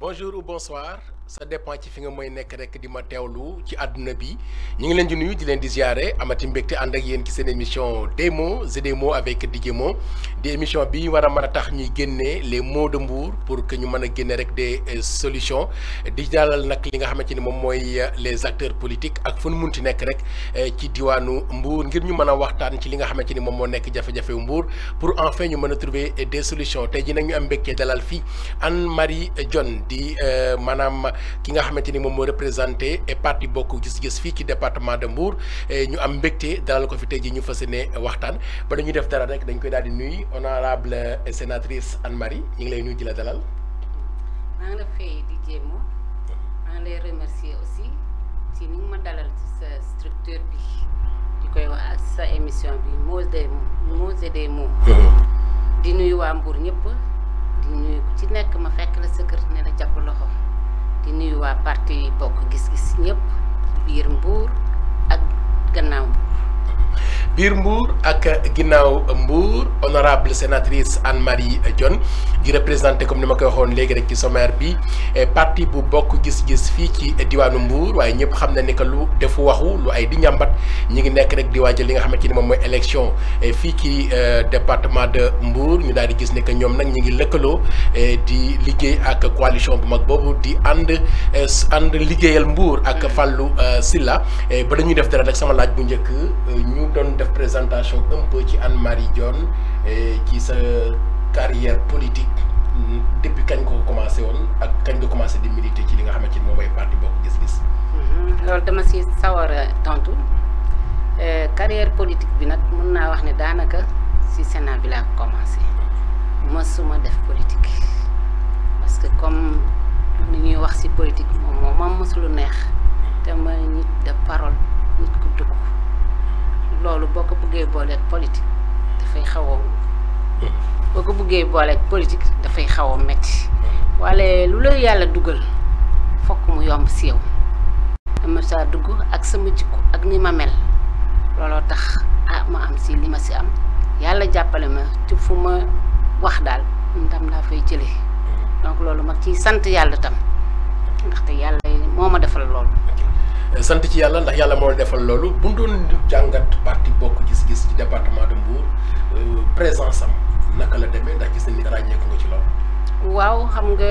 bonjour ou bonsoir ça dépend ci fi nga mooy nekk rek di ma teewlu ci àdduna bi ñu ngi leen di nuyu di leen di ziare amati mbégte ànd ak yéen ci seen émission des mots et des mots avec DJ Mo di émission bi war a mën a tax ñuy génnee les mots de Mbour pour que ñu mën a génne rek des solutions di dalal nag li nga xamante ni moom mooy les acteurs politiques ak fu nu munti nekk rek ci diwaanu Mbour ngir ñu mën a waxtaan ci li nga xamante ni moom moo nekk jafe-jafe Mbour pour enfin ñu mën a trouver des solutions tey jii nag ñu am mbégte dalal fii Anne-Marie Dione di maanaam ki nga xamante ni moom moo représenté et parti bokk gis-gis fii ci département de Mbour ñu am mbégte dalal ko fi tey jii ñu fas yéene waxtaan ba dañuy def dara rek dañ koy daal di nuyu honorable sénatrice Anne-Marie ñu ngi lay nuyu di la dalal. maa ngi la fay DJ Mo maa ngi lay remercier aussi ci ni nga ma dalal ci sa structure bi di koy wax ak sa émission bi mots et des mots di nuyu waa Mbour ñëpp di nuyu ku ci nekk ma fekk la sa kër ne la jàpp loxo di nuyu waa parti bokk gis-gis ñëpp biir Mbour ak gannaaw Mbour. biir Mbour ak ginnaaw Mbour honorable sénatrice Anne-Marie Dione di représenté comme ni ma koy waxoon léegi rek ci sommaire bi parti bu bokk gis-gis fii ci diwaanu Mbour waaye ñëpp xam na ne que lu defu waxu lu ay di ñambat ñi ngi nekk rek di waajal li nga xamante ni moom mooy élection fii ci département de Mbour ñu daal di gis ne que ñoom nag ñi ngi lëkkaloo di liggéey ak coalition bu mag boobu di ànd liggéeyal Mbour ak Fallou Sylla ba dañuy def dara rek sama laaj bu njëkk ñu doon def présentation un peu ci Anne-Marie Dione ci sa carrière politique depuis kañ ko commencé woon ak kañ nga commencé di militer ci li nga xamante ni moom mooy parti bokk gis-gis. loolu dama si sawar a tontu carrière politique bi nag mën naa wax ne daanaka si Sénat bi laa commencé mësuma def politique parce que comme ni ñuy wax si politique moom mësulu neex te ma nit de parole nit ku dugg. loolu boo ko bëggee booleeg politique dafay xaw a metti wala lu la yàlla dugal fokk mu yomb si yow dama saa dugg ak sama jikko ak ni ma mel looloo tax ma am si li ma si am yàlla jàppale ma ci fu ma wax daal ndam laa fay jëlee donc loolu mag ciy sant yàlla tam ndaxte yàlla moo ma defal loolu. sant ci yàlla ndax yàlla moo defal loolu bu doon jàngat parti bokk gis-gis ci département de Mbour présence am naka la demee ndax gis nañ ni ràññeeku nga ci loolu. waaw xam nga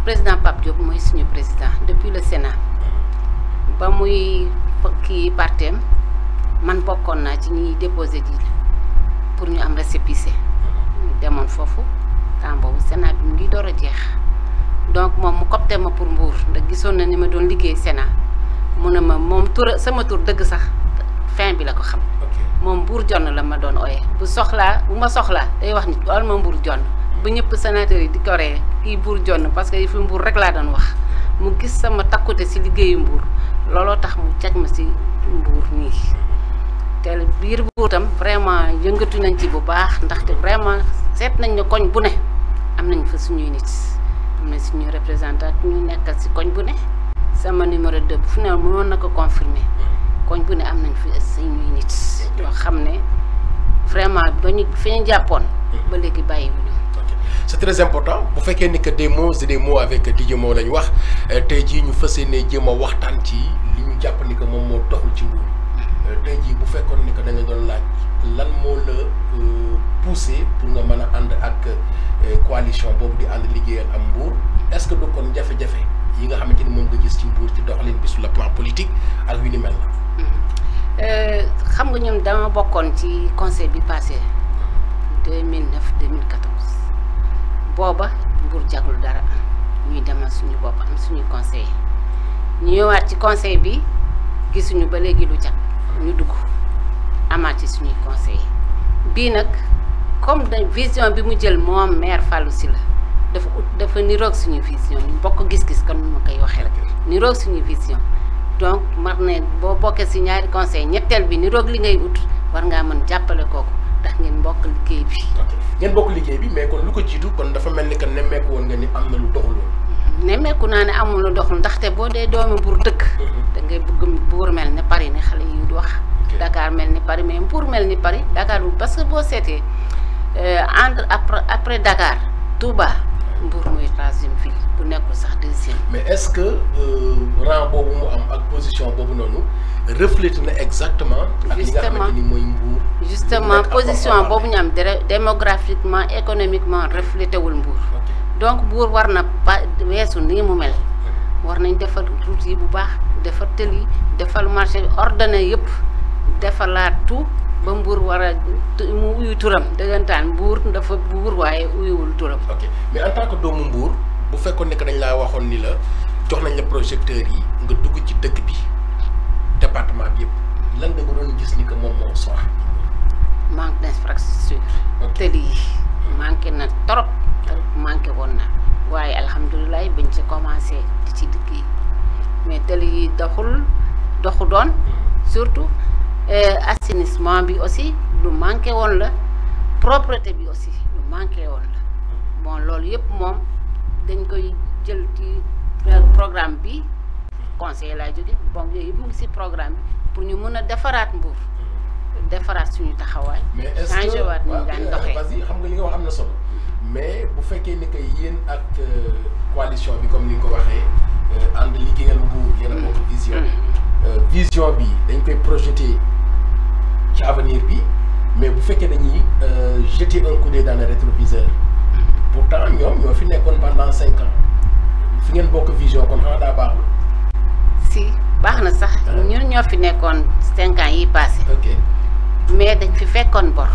président Pape Diop mooy suñu président depuis le Sénat ba muy kii parteem man bokkoon naa ci ñuy déposé ji pour ñu am récépissé demoon foofu temps boobu Sénat bi mu ngi door a jeex donc moom mu copté ma pour Mbour ndax gisoon na ni ma doon liggéey Sénat. mu ne ma moom sama tur dëgg sax fin bi la ko xam moom Mbour Dione la ma doon ooyee bu ma soxlaa day wax nit wal ma Mbour Dione ba ñëpp sénateur yi di ko ree kii Mbour Dione parce que fi Mbour rek laa doon wax mu gis sama takkute si liggéeyu Mbour looloo tax mu jag ma si Mbour nii te biir Mbour tam vraiment yëngatu nañ ci bu baax ndaxte vraiment seet nañ ne koñ bu ne am nañ fa suñuy nit am nañ suñuy représentant ñu nekkal si koñ bu ne sama numéro 2 fu ne mënoon na ko confirmer koñ bu ne am nañ fi suñuy nit yoo xam ne vraiment dañu fi ñu jàppoon ba léegi bàyyiwuñu. c'est très important bu fekkee ni que des mots et des mots avec DJ Mo lañu wax tey jii ñu fas yéene jéem a waxtaan ci li ñu jàpp ni que moom moo doxul ci Mbour tey jii bu fekkoon ni que da nga doon laaj lan moo la poussé pour nga mën a ànd ak coalition boobu di ànd liggéeyal am Mbour est-ce que du kon jafe-jafe yi nga xamante ni moom nga gis ci Mbour ci doxalin bi sur le plan politique ak yu ni mel la. xam nga ñun dama bokkoon ci conseil bi passé 2009 2014 booba Mbour jagul dara ñuy demal suñu bopp am suñu conseil ñu ñëwaat ci conseil bi gisuñu ba léegi lu jag ñu dugg amaat ci suñuy conseil bii nag comme vision bi mu jël moom maire Fallou Sylla dafa niroog suñu vision ñu bokk gis-gis kon ma koy waxee rek niroog suñu vision donc mar ne boo bokkee si ñaari conseil ñetteel bi niroog li ngay ut war ngaa mën jàppale kooku ndax ngeen bokk liggéey bi. ngeen bokk liggéey bi mais kon lu ko jiitu kon dafa mel ni que nemmeeku woon nga ni am na lu doxul woon. nemmeeku naa ne amul lu doxul ndaxte boo dee doomi Mbour dëkk. da ngay bëgg Mbour mel ni Paris ni xale yi di wax. Dakar mel ni Paris mais Mbour mel ni Paris Dakar parce que boo seetee entre après Dakar Touba Mbour mooy 3e ville bu nekkul sax 2e. mais est-ce que rang boobu mu am ak position boobu noonu reflète na exactement. ak li nga xamante ni mooy Mbour. justement position boobu ñu am démographiquement économiquement reflété wul Mbour. donc Mbour war na pa weesu nii mu mel. war nañ defal route yi bu baax defal tëli defal marché ordonné yëpp defalaat tout ba Mbour war a mu uyu turam dëggantaan Mbour dafa Mbour waaye uyuwul turam. ok mais en tant que doomu Mbour bu fekkoon ne que dañ laa waxoon ni la jox nañ la projecteur yi nga dugg ci dëkk bi département bi yëpp lan nga doon gis ni que moom moo soxla. manque d'infrastructure. tëli yi manqué na trop manqué woon na waaye alhamdulilah bañ ci commencé di ci liggéey mais tëli yi doxu doon surtout assainissement bi aussi lu manqué woon la propreté bi aussi lu manqué woon la bon loolu yëpp moom dañ koy jël ci programme bi conseil laa jóge bon yooyu yëpp mu ngi ci programme bi pour ñu mën a defaraat Mbour defaraat suñu taxawaay. mais est-ce que changé waat ñu daan doxee vas-y xam nga li nga wax am na solo mais bu fekkee ni que yéen ak coalition bi comme ni nga ko waxee ànd liggéeyal Mbour yéen a bokk vision. vision bi dañ koy projeter ci avenir bi mais bu fekkee dañuy jeter un coup d'œil dans le rétroviseur pourtant ñoom ñoo fi nekkoon pendant 5 ans fi ngeen bokk vision kon xanaa daa baaxul. si baax na sax ñun ñoo fi nekkoon 5 ans yi passé. ok mais dañ fi fekkoon bor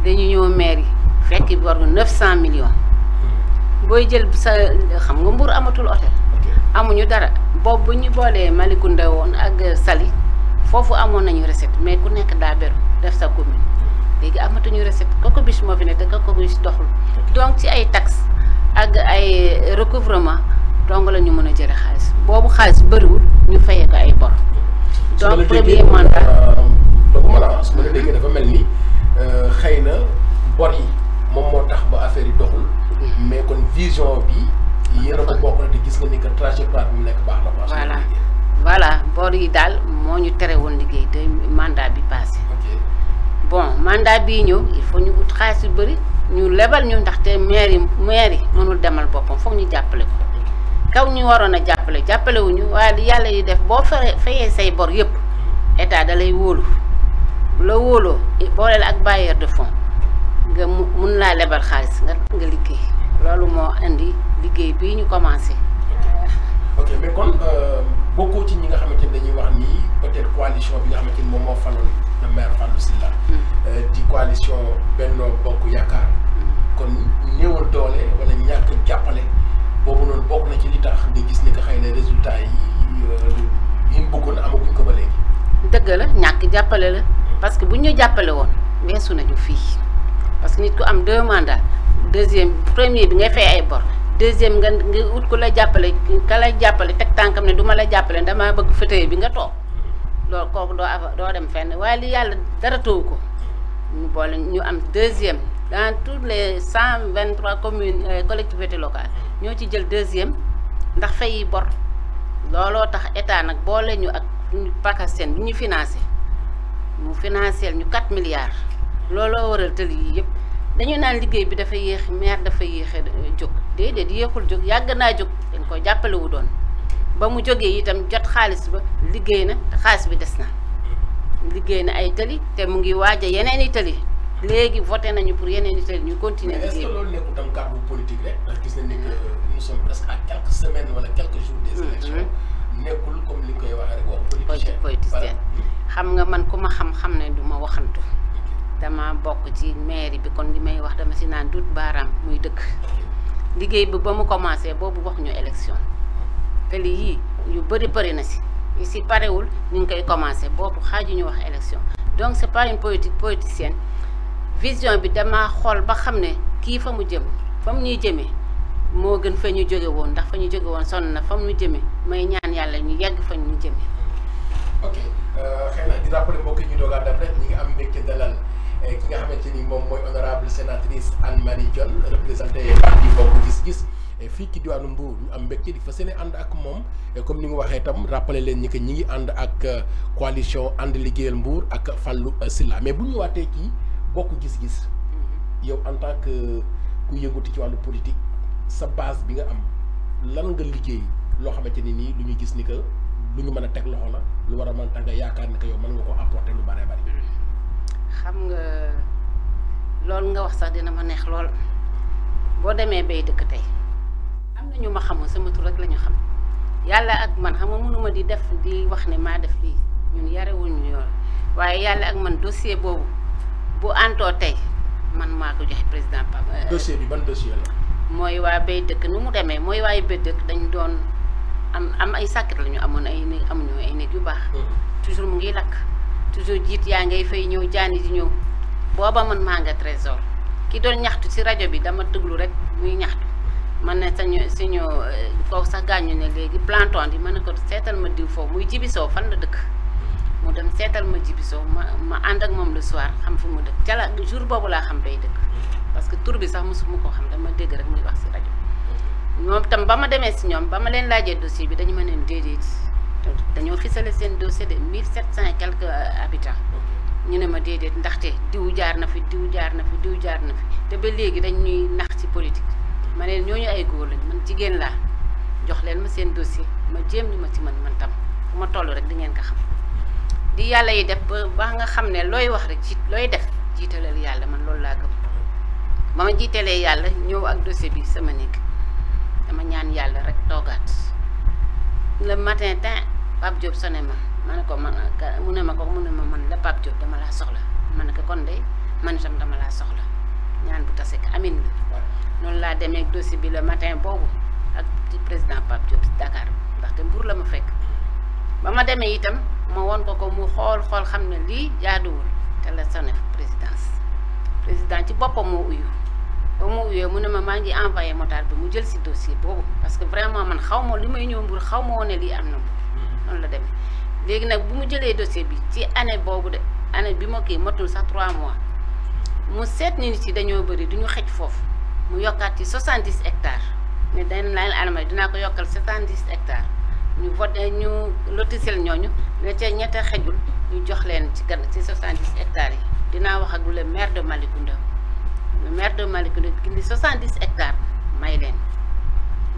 dañu ñëw mairie fekki bor 900 millions booy jël sa xam nga Mbour amatul hôtel. amuñu dara boobu bu ñu boolee Malicounda woon ak Saly foofu amoon nañu recette mais ku nekk daa beru def sa commune léegi amatuñu recette Cocobis moo fi ne te Cocobis doxul donc ci ay taxes ak ay recouvrement donc la ñu mën a jële xaalis boobu xaalis bëriwul ñu fayee ko ay bor. donc premier mandat doogu mën a su ma la déggee dafa mel ni xëy na bor yi moom moo tax ba affaire yi doxul mais kon vision bi yéen a ko bokk na te gis nga ni que trajectoire bi mu nekk baax na. voilà bor yi daal moo ñu tere woon liggéey de mandat bi passé. bon mandat bii ñëw il faut ñu ut xaalis yu bëri ñu lebal ñu ndaxte maire yi mënul demal boppam foog ñu jàppale ko kaw ñu waroon a jàppale wuñu waaye li yàlla yi def boo fayee say bor yëpp état da lay wóolu la wóoloo booleel ak bailleur de fonds nga mun laa lebal xaalis nga liggéey loolu moo indi liggéey bii ñu commencé. ok mais kon bokkoo ci ñi nga xamante ni dañuy wax ni peut-être coalition bi nga xamante ni moom moo faloon le maire Fallou Sylla di coalition Benno Bokk Yaakaar kon néewal doole wala ñàkk jàppale boobu noonu bokk na ci li tax nga gis ni que xëy na résultat yi ñu bëggoon amaguñ ko ba léegi. dëgg la ñàkk jàppale la parce que bu ñu jàppale woon weesu nañu fii parce que nit ku am 2 mandats premier bi ngay fay ay bor deuxième nga ut ku la jàppale ka lay jàppale teg tànkam ne du ma la jàppale damaa bëgg fauteuil bi nga toog loolu kooku doo dem fenn waaye li yàlla dara tëwu ko ñu boole ñu am 2e dans toutes les 123 communes collectivités locales ñoo ci jël 2e ndax fay bor looloo tax état nag boole ñu ak PACASEN bi ñu financé mu financé ñu 4 milliards looloo waral tëli yi yëpp dañu naan liggéey bi dafa yéex maire dafa yéexe jóg déedéet yéexul jóg yàgg naa jóg dañ ko jàppale wu doon ba mu jógee itam jot xaalis ba liggéey na te xaalis bi des na liggéey na ay tëli te mu ngi waaj a yeneen i tëli léegi voté nañu pour yeneen i tëli ñu continuer liggéey. mais est-ce que loolu nekkul tam cadre politique rek ndax gis nañ ni que nous sommes presque à quelques semaines wala quelques jours des élections nekkul comme li nga koy waxee rek wax politicien xam nga man ku ma xam ne du ma waxantu dama bokk ci mairie bi kon li may wax dama si naan dut baaraam muy dëkk liggéey bi ba mu commencé boobu wax ñu élection te li yii yu bëri na si yi si parewul ñu ngi koy commencé boobu xaaju ñu wax élection donc c'est pas une politique politicienne vision bi dama xool ba xam ne kii fa mu jëm fa mu ñuy jëmee moo gën fa ñu jóge woon ndax fa ñu jóge woon sonn na fa mu ñu jëmee may ñaan yàlla ñu yegg fa ñu jëmee. ok xëy na di rappeler mbokk yi ñu doogaa def rek ñi ngi am mbégte dalal ki nga xamante ni moom mooy honorable sénatrice Anne Marie Dione représenté parti Bokk Gis Gis fii ci diwaanu Mbour ñu am mbégte di fas yéene ànd ak moom comme ni nga waxee itam rappeler leen ñi que ñi ngi ànd ak coalition ànd liggéeyal Mbour ak Fallou Sylla mais bu ñu ñëwaatee ci Bokk Gis Gis yow en tant que ku yëngatu ci wàllu politique sa base bi nga am lan nga liggéey loo xamante ni nii lu ñu gis ni que lu ñu mën a teg loxo la lu war a mën tax nga yaakaar ni que yow mën nga ko apporter lu bëree bëri. xam nga loolu nga wax sax dina ma neex lool boo demee bay dëkk tey am na ñu ma xamul sama tur rek la ñu xam yàlla ak man xam nga mënuma di def di wax ne maa def lii ñun yarewuñu yoon waaye yàlla ak man dossier boobu bu antoo tey man maa ko joxe président Pape. dossier bi ban dossier la. mooy waa bay dëkk nu mu demee mooy waaye bay dëkk dañ doon am ay sàkket la ñu amoon ay néeg amuñu ay néeg yu baax. toujours mu ngi lakk toujours jiit yaa ngay fay ñëw jaani di ñëw booba man maa nga trésor ki doon ñaxtu ci rajo bi dama déglu rek muy ñaxtu man ne suñu kooku sax gaañu ne léegi planton di ma ne ko seetal ma diw foofu muy jibisoo fan la dëkk mu dem seetal ma jibisoo ma ànd ak moom le soir xam fu mu dëkk ca la jour boobu laa xam bay dëkk parce que tur bi sax mosuma ko xam dama dégg rek muy wax ci rajo ñoom tam ba ma demee ci ñoom ba ma leen laajee dossier bi dañu ma neen déedéet dañoo ficelé seen dossier de 1700 et quelques habitants ñu ne ma déedéet ndaxte diw jaar na fi diw jaar na fi diw jaar na fi te ba léegi dañ ñuy nax ci politique ma ne ñooñu ay góor lañ man jigéen laa jox leen ma seen dossier ma jéem li ma ci man tam fu ma toll rek di ngeen ko xam di yàlla yi def ba nga xam ne looy wax rek looy def jiitalal yàlla man loolu laa gëm ba ma jiitalee yàlla ñëw ak dossier bi sama néeg dama ñaan yàlla rek toogaat le matin tin Pape Diop sonné ma ne ko man mu ne ma man la Pape Diop dama laa soxla ma ne ko kon de man itam dama laa soxla ñaan bu tase ak amin la noonu laa demee ak dossier bi le matin boobu ak ci président Pape Diop Dakar ndaxte Mbour la ma fekk ba ma demee itam ma won ko mu xool xam ne lii jaaduwul te la sonné président ci boppam moo uyu ba mu uyoo mu ne ma maa ngi envoyé motard bi mu jël si dossier boobu parce que vraiment man xaw ma li may ñëw Mbour xaw ma woon ne lii am na Mbour noonu la demee léegi nag bu mu jëlee dossier bi ci année boobu de année bi ma kii matul sax 3 mois mu seet nit yi dañoo bëri duñu xëj foofu mu yokkaat ci 70 hectares ne dañ laan alama dinaa ko yokkal 70 hectares ñu voté ñu lotisel ñooñu ne ca ñette xejul ñu jox leen ci 70 hectares yi dinaa wax ak le maire de Malicounda le maire de Malicounda indi 70 hectares may leen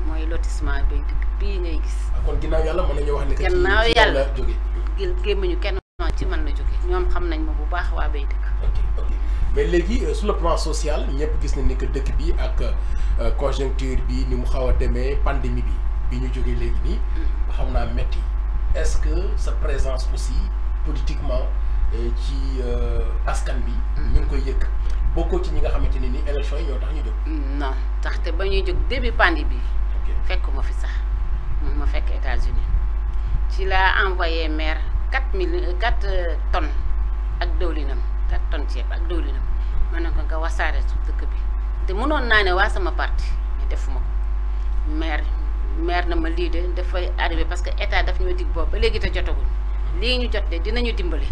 mooy lotissement bay dëkk bii ngay gis. kon ginnaaw yàlla mën nañu wax ne que ginnaaw yàlla jóge gémmiñu kenn ci man la jóge ñoom xam nañ ma bu baax waa bay dëkk. ok mais léegi sur le plan social ñëpp gis nañ ni que dëkk bi ak conjoncture bi ni mu xaw a demee pandémie bi ñu jógee léegi nii. xam naa métti est-ce que sa présence aussi politiquement ci askan bi. ñu ngi koy yëkk bokkoo ci ñi nga xamante ne ni élection yi ñoo tax ñu jóg. non taxte ba ñuy jóg début pandémie bi. fekkuma fi sax ma fekk États-Unis ci laa envoyé maire 4 tonnes ak dëwlinam 4 tonnes ceeb ak dëwlinam ma ne ko nga wasaare su dëkk bi te mënoon naa ne waa sama parti mais defuma ko maire na ma lii de dafay arrivé parce que état daf ñoo dig boobu ba léegi te jotaguñ lii ñu jot de dinañu dimbali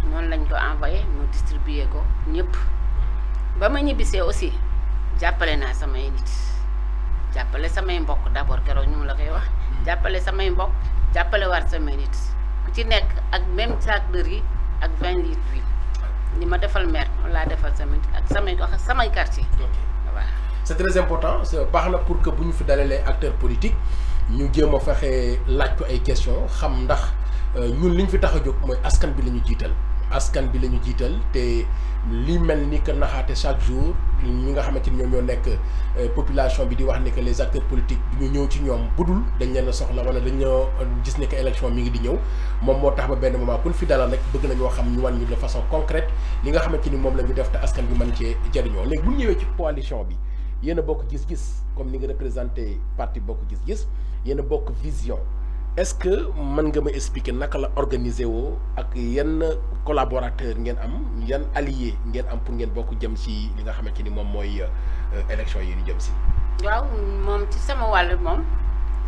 noonu lañ ko envoyé mu distribué ko ñëpp ba ma ñibbisee aussi jàppale naa samay nit jàppale samay mbokk d'abord keroog ñu la koy wax jàppale samay mbokk jàppale war samay nit ku ci nekk ak même sac de riz ak 20 litres d'huile ni ma defal maire noonu laa defal samay nit ak samay quartier waaw. c'est très important baax na pour que bu ñu fi dalalee acteurs politiques ñu jéem a fexe laaj ko ay questions xam ndax ñun li ñu fi tax a jóg mooy askan bi la ñu jiital te li mel ni que naxaate chaque jour ñi nga xamante ni ñoom ñoo nekk population bi di wax ni que les acteurs politiques du ñu ñëw ci ñoom budul dañ leen a soxla wala dañ ñoo gis ne que élection mi ngi di ñëw moom moo tax ba benn moment kun fi dalal rek bëgg nañoo xam ñu wan ñu de façon concrète li nga xamante ni moom la ñu def te askan bi mën cee jëriñoo léegi bu ñu ñëwee ci coalition bi yéen a bokk gis-gis comme ni nga représenté parti bokk gis-gis yéen a bokk vision est-ce que mën nga ma expliquer naka la organiser woo ak yan collaborateur ngeen am yan allié ngeen am pour ngeen bokk jëm ci li nga xamante ni moom mooy élection yi ñu jëm si. waaw moom ci sama wàll moom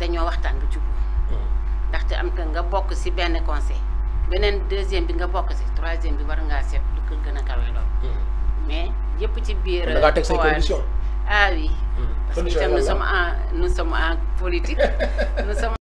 dañoo waxtaan bu jubbu ndaxte am nga bokk ci benn conseil beneen deuxième bi nga bokk ci troisième bi war ngaa seet lu ko gën a kawe lool. mais yëpp ci biir. da ngaa teg say conditions. Ah oui. Parce que nous sommes en politique. Nous sommes